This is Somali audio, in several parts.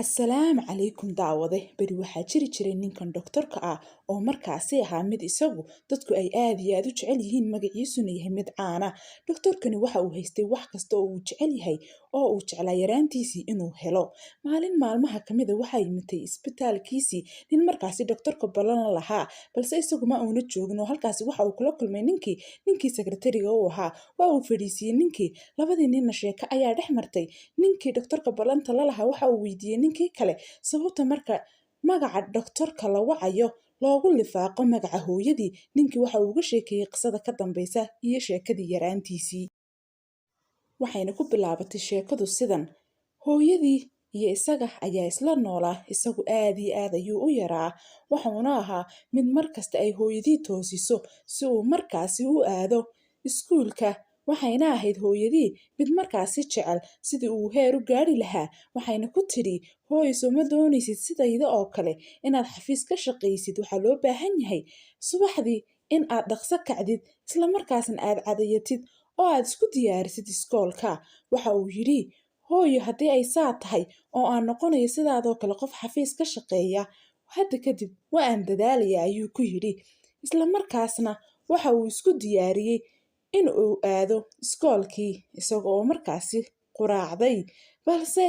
Assalaamu calaykum daawade. Beri waxaa jiri jiray ninkan dhoktorka ah oo markaasi ahaa mid isagu dadku ay aad iyo aad u jecel yihiin, magaciisuna yahay mid caana. Dhoktorkani waxa uu haystay wax kasta oo uu jecel yahay oo uu jeclaa yaraantiisii inuu helo. Maalin maalmaha kamid a waxaa yimitay isbitaalkiisii nin markaasi dhoktorka ballan la lahaa, balse isagu ma uuna joogin oo halkaasi waxa uu kula kulmay ninkii sekretariga u ahaa. Waa uu fadhiisiyey ninkii, labadii ninna sheeko ayaa dhex martay. Ninkii dhoktorka ballanta la lahaa waxa uu weydiiyey ninkii kale sababta marka magaca dhoktorka la wacayo loogu lifaaqo magaca hooyadii. Ninkii waxa uu uga sheekeeyey qisada ka dambeysa iyo sheekadii yaraantiisii. Waxayna ku bilaabatay sheekadu sidan: hooyadii iyo isaga ayaa isla noolaa. Isagu aad iyo aad ayuu u yaraa, waxuuna ahaa mid markasta ay hooyadii toosiso si uu markaasi u aado iskuulka. Waxayna ahayd hooyadii mid markaasi jecel sidii uu heer u gaari lahaa. Waxayna ku tidhi, "Hooyo, soo ma doonaysid sidayda oo kale inaad xafiis ka shaqaysid? Waxaa loo baahan yahay subaxdii in aad dhaqso kacdid, isla markaasna aad cadayatid oo aad isku diyaarisid iskoolka." Waxa uu yidhi, "Hooyo, haddii ay saa tahay oo aan noqonayo sidaadoo kale qof xafiis ka shaqeeya, hadda kadib waa aan dadaalaya," ayuu ku yidhi. Isla markaasna waxa uu isku diyaariyey in uu aado iskoolkii isaga oo markaasi quraacday, balse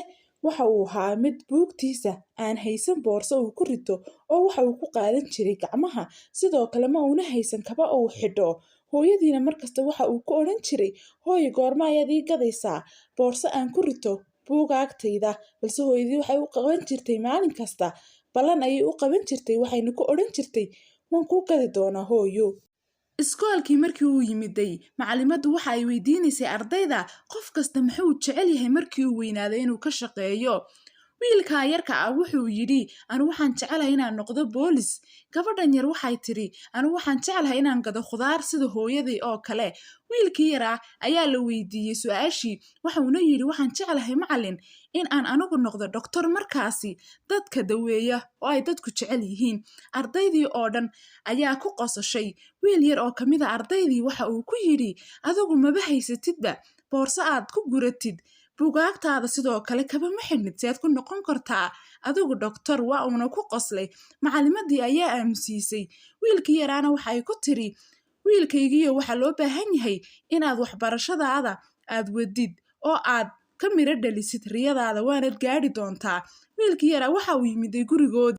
waxa uu ahaa mid buugtiisa aan haysan boorso uu ku rito oo waxa uu ku qaadan jiray gacmaha. Sidoo kale ma uuna haysan kaba uu xidho. Hooyadiina markasta waxa uu ku odhan jiray, "Hooyo, goorma ayaad ii gadaysaa boorso aan ku rito buugaagtayda?" Balse hooyadii waxay u qaban jirtay maalin kasta ballan ayay u qaban jirtay, waxayna ku odhan jirtay, "Waan kuu gadi doonaa, hooyo." Iskoolkii markii uu yimiday, macalimaddu waxa ay weydiinaysay ardayda qof kasta muxuu jecel yahay markii uu weynaado inuu ka shaqeeyo. Wiilkaa yarka ah wuxuu yidhi, "Anu waxaan jecelahay inaan noqdo boolis." Gabadhan yar waxay tidhi, "Anu waxaan jecelahay inaan gado khudaar sida hooyaday oo kale." Wiilkii yaraa ayaa la weydiiyey su-aashii, waxuuna yidhi, "Waxaan jeclahay, macalin, in aan anigu noqdo dhoktor markaasi dadka daweeya oo ay dadku jecel yihiin." Ardaydii oo dhan ayaa ku qososhay. Wiil yar oo kamid a ardaydii waxa uu ku yidhi, "Adigu maba haysatidba boorso aad ku guratid bugaagtaada, sidoo kale kaba ma xidhnid, seed ku noqon kartaa adigu dhoktor?" Waa uuna ku qoslay. Macalimadii ayaa aamusiisay wiilkii yaraana. Waxa ay ku tiri, "Wiilkaygiiyo, waxaa loo baahan yahay inaad waxbarashadaada aad wadid oo aad ka miro dhalisid riyadaada, waanad gaadhi doontaa." Wiilkii yaraa waxa uu yimiday gurigoodii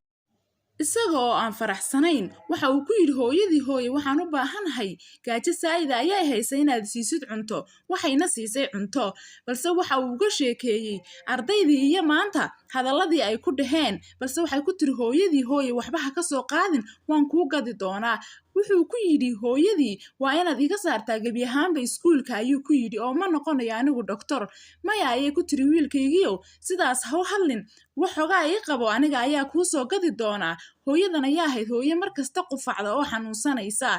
isaga oo aan faraxsanayn. Waxa uu ku yidhi hooyadii, "Hooye, waxaan u baahanahay, gaajo saa'ida ayaa haysa, inaad siisid cunto." Waxayna siisay cunto, balse waxa uu uga sheekeeyey ardaydii iyo maanta hadalladii ay ku dhaheen. Balse waxay ku tiri hooyadii, "Hooye, waxba ha ka soo qaadin, waan kuu gadi doonaa." Wuxuu ku yidhi hooyadii, "Waa inaad iga saartaa gebi ahaanba iskuulka," ayuu ku yidhi, "oo ma noqonayo anigu dhoktor." "Maya," ayay ku tiri, "wiilkaygiiow, sidaas ha u hadlin, waxoogaa ii qabo, aniga ayaa kuu soo gadi doonaa." Hooyadan ayaa ahayd hooye markasta qufacda oo xanuunsanaysa.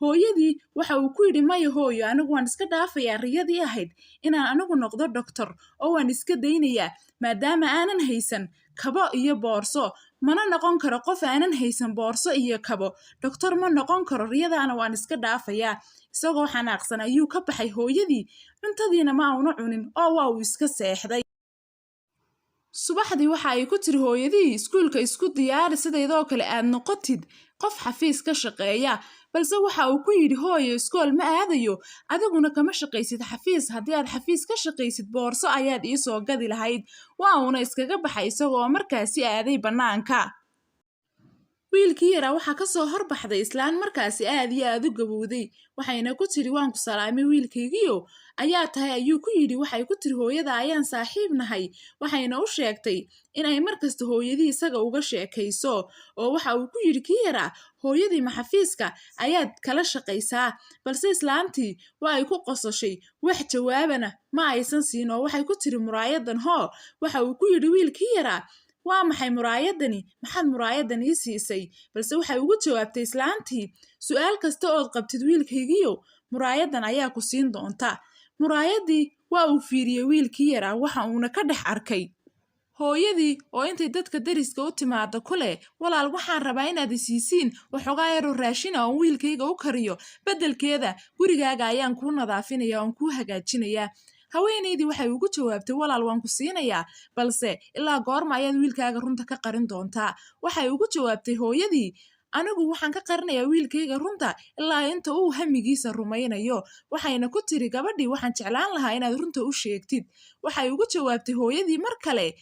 Hooyadii waxa uu ku yidhi, "Maya hooyo, anigu waan iska dhaafayaa riyadii ahayd inaan anigu noqdo dhoktor oo waan iska daynayaa, maadaama aanan haysan kabo iyo boorso. Mana noqon karo qof aanan haysan boorso iyo kabo, dhoktor ma noqon karo, riyadaana waan iska dhaafayaa." Isagoo xanaaqsan ayuu ka baxay hooyadii, cuntadiina ma auna cunin oo waa uu iska seexday. Subaxdii waxa ay ku tiri hooyadii, "Iskuulka isku diyaari sidaydoo kale aad noqotid qof xafiis ka shaqeeya." Balse waxa uu ku yidhi, "Hooyo, iskool ma aadayo, adiguna kama shaqaysid xafiis. Haddii aad xafiis ka shaqaysid, boorso ayaad iisoo gadi lahayd." Waa uuna iskaga baxay isagoo markaasi aaday bannaanka. Wiilkii yaraa waxaa kasoo horbaxday islaan markaasi aad iyo aad u gabowday. Waxayna ku tiri, "Waan ku salaamay, wiilkaygiyo, ayaa tahay?" ayuu ku yidhi. Waxay ku tiri, "Hooyada ayaan saaxiib nahay." Waxayna u sheegtay inay markasta hooyadii isaga uga sheekayso. Oo waxa uu ku yidhi kii yaraa, "Hooyadii ma xafiiska ayaad kala shaqaysaa?" Balse islaantii waa ay ku qososhay, wax jawaabana ma aysan siin, oo waxay ku tiri, "Muraayadan hoo." Waxa uu ku yidhi wiilkii yaraa, "Waa maxay muraayadani? Maxaad muraayadan ii siisay?" Balse waxay ugu jawaabtay islaantii, "Su-aal kasta ood qabtid, wiilkaygiyo, muraayadan ayaa ku siin doonta." Muraayadii waa uu fiiriyey wiilkii yaraa, waxa uuna ka dhex arkay hooyadii oo intay dadka dariska u timaado ku leh, "Walaal, waxaan rabaa inaad isiisiin waxoogaa yaroo raashina oon wiilkayga u kariyo, beddelkeeda gurigaaga ayaan kuu nadaafinaya oon kuu hagaajinayaa." Haweenaydii waxay ugu jawaabtay, walaal, waan ku siinayaa, balse ilaa goorma ayaad wiilkaaga runta ka qarin doontaa? Waxay ugu jawaabtay hooyadii, anigu waxaan ka qarinayaa wiilkayga runta ilaa inta uu hamigiisa rumaynayo. Waxayna ku tiri gabadhii, waxaan jeclaan lahaa inaad runta u sheegtid. Waxay ugu jawaabtay hooyadii mar kale,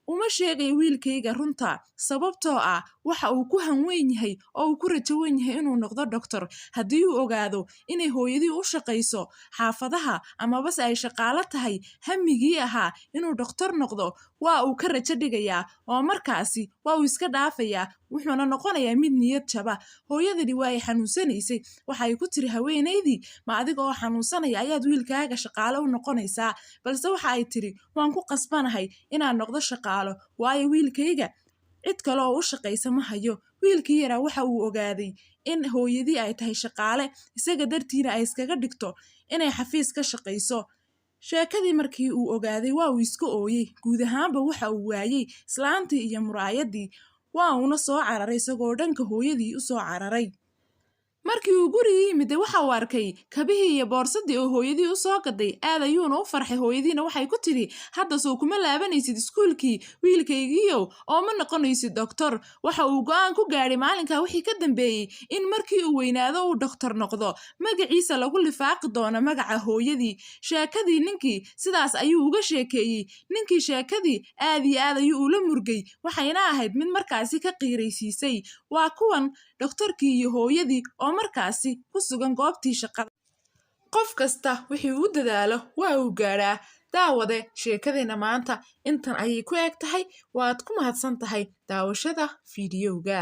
uma sheegayo wiilkayga runta, sababtoo ah waxa uu ku hanweyn yahay oo uu ku rajo weyn yahay inuu noqdo doctor. Haddii uu ogaado inay hooyadii u shaqayso xaafadaha amabase ay shaqaalo tahay, hamigii ahaa inuu doctor noqdo waa uu ka rajo dhigayaa oo markaasi waa uu iska dhaafayaa, wuxuuna noqonayaa mid niyad jaba. Hooyadani waa ay xanuunsanaysay. Waxay ku tiri haweenaydii, ma adiga oo xanuunsanaya ayaad wiilkaaga shaqaalo u noqonaysaa? Balse waxa ay tiri, waan ku qasbanahay inaan noqdo shaqaalo, waayo wiilkayga cid kale oo u shaqaysa ma hayo. Wiilkii yaraa waxa uu ogaaday in hooyadii ay tahay shaqaale, isaga dartiina ay iskaga dhigto inay xafiis ka shaqayso. Sheekadii markii uu ogaaday, waa uu iska ooyey. Guud ahaanba waxa uu waayey islaantii iyo muraayadii, waa uuna soo cararay isagoo dhanka hooyadii u soo cararay. Markii uu gurigii yimid, waxa uu arkay kabihii iyo boorsadii oo hooyadii u soo gaday. Aad ayuuna u farxay. Hooyadiina waxay ku tidhi, hadda soo kuma laabanaysid iskuulkii, wiilkaygiiyow, oo ma noqonaysid doctor? Waxa uu go'aan ku gaadhay maalinkaa wixii ka dambeeyey in markii uu weynaado uu doctor noqdo, magaciisa lagu lifaaqi doono magaca hooyadii. Sheekadii ninkii sidaas ayuu uga sheekeeyey. Ninkii sheekadii aad iyo aad ayuu ula murgay, waxayna ahayd mid markaasi ka qiiraysiisay. Waa kuwan dhoktorkii iyo hooyadii oo markaasi ku sugan goobtii shaqada. Qof kasta wixii uu dadaalo waa uu gaadhaa. Daawade, sheekadeena maanta intan ayay ku eg tahay. Waad ku mahadsan tahay daawashada fiidiyowga.